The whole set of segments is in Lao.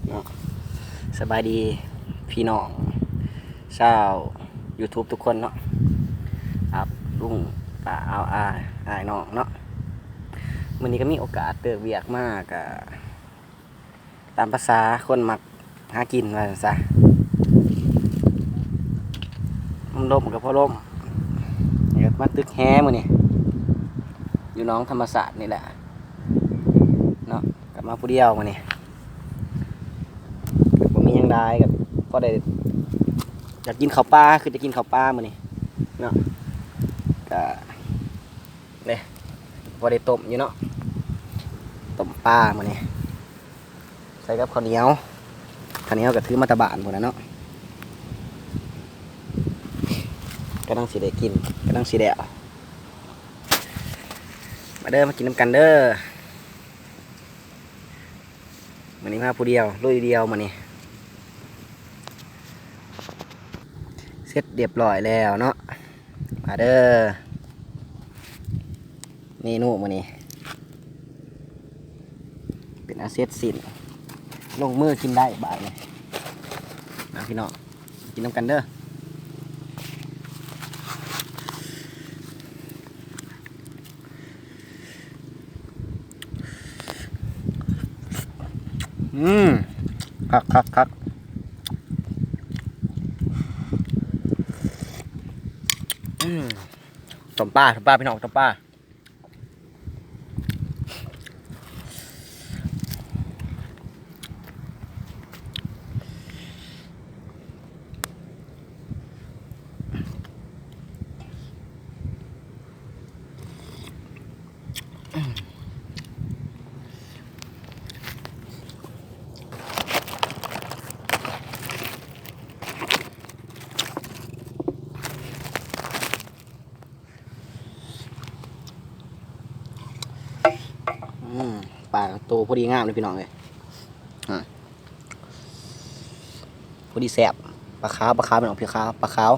ເນາະ ສະບາຍດີພີ່ນ້ອງຊາວຢູທູບທຸກຄົນເນາະ ອັບລຸງປ້າອາວອາຍອ້າຍນ້ອງເນາະ. ມື້ນີ້ກໍມີໂອກາດເລີກວຽກມາ ກະຕາມພາສາຄົນມັກຫາກິນວ່າຊັ້ນຊະ ລົມກໍພໍລົມ ກໍມາຕຶກແຫມື້ນີ້ ຢູ່ໜອງທຳມະຊາດນີ້ແຫຼະເນາະ. ກັບມາຜູ້ດຽວມື້ນີ້ ບໍ່ມີຫຍັງຫຼາຍ ກໍພໍໄດ້ຢາກກິນເຂົ້າປ່າ ຄືຈະກິນເຂົ້າປ່າມື້ນີ້ເນາະ. ກະເດ້ ພໍໄດ້ຕົ້ມຢູ່ເນາະ ຕົ້ມປາມື້ນີ້ ໃສ່ກັບເຂົ້າໜຽວ ເຂົ້າໜຽວກໍຖືມາແຕ່ບ້ານພຸ້ນນະເນາະ. ກຳລັງຊິໄດ້ກິນ ກຳລັງຊິແລ້ວ ມາເດີ ມາກິນນຳກັນເດີ. ມື້ນີ້ມາຜູ້ດຽວ ລຸຍດຽວມື້ນີ້ ເສັດຮຽບຮ້ອຍແລ້ວເນາະ. ມາເດີ ເມນູມື້ນີ້ເປັນອັນເສັດສິ້ນ ລົງມືກິນໄດ້ບາດນີ້ ມາພີ່ນ້ອງ ກິນນຳກັນເດີ. ອືມ ຄັກໆໆ ອືມ ຕົ້ມປາ ຕົ້ມປາ ພີ່ນ້ອງ ຕົ້ມປາ. ອືມ ປາໂຕພໍດີງາມເລີຍພີ່ນ້ອງເອີຍ ອາ ພໍດີແຊບ. ປາຂາວ ປາຂາວ ພີ່ນ້ອງ ປາຂາວ ປາຂາວ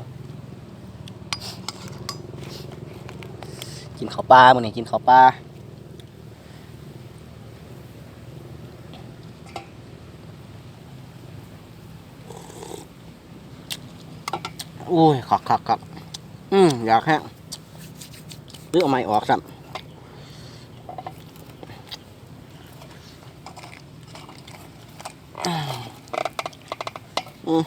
ກິນເຂົ້າປ່າມື້ນີ້ ກິນເຂົ້າປ່າ. ໂອ້ຍ ຄັກໆໆ ອືມ ຢາກແຮງ ຫຼືເອົາໄມ້ອອກຊ້ຳ. ອືມ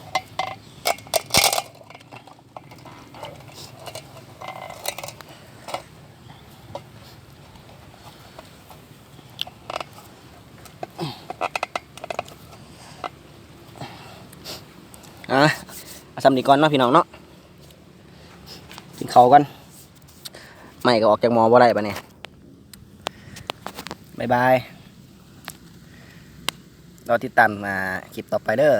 ອ່າ ເອົາສ່ຳນີ້ກ່ອນເນາະ ພີ່ນ້ອງເນາະ ກິນເຂົ້າກ່ອນ ໄມ້ກໍອອກຈາກໝໍ້ບໍ່ໄດ້ບາດນີ້. ບາຍບາຍ ລໍຕິດຕາມ ອ່າ ຄລິບຕໍ່ໄປເດີ.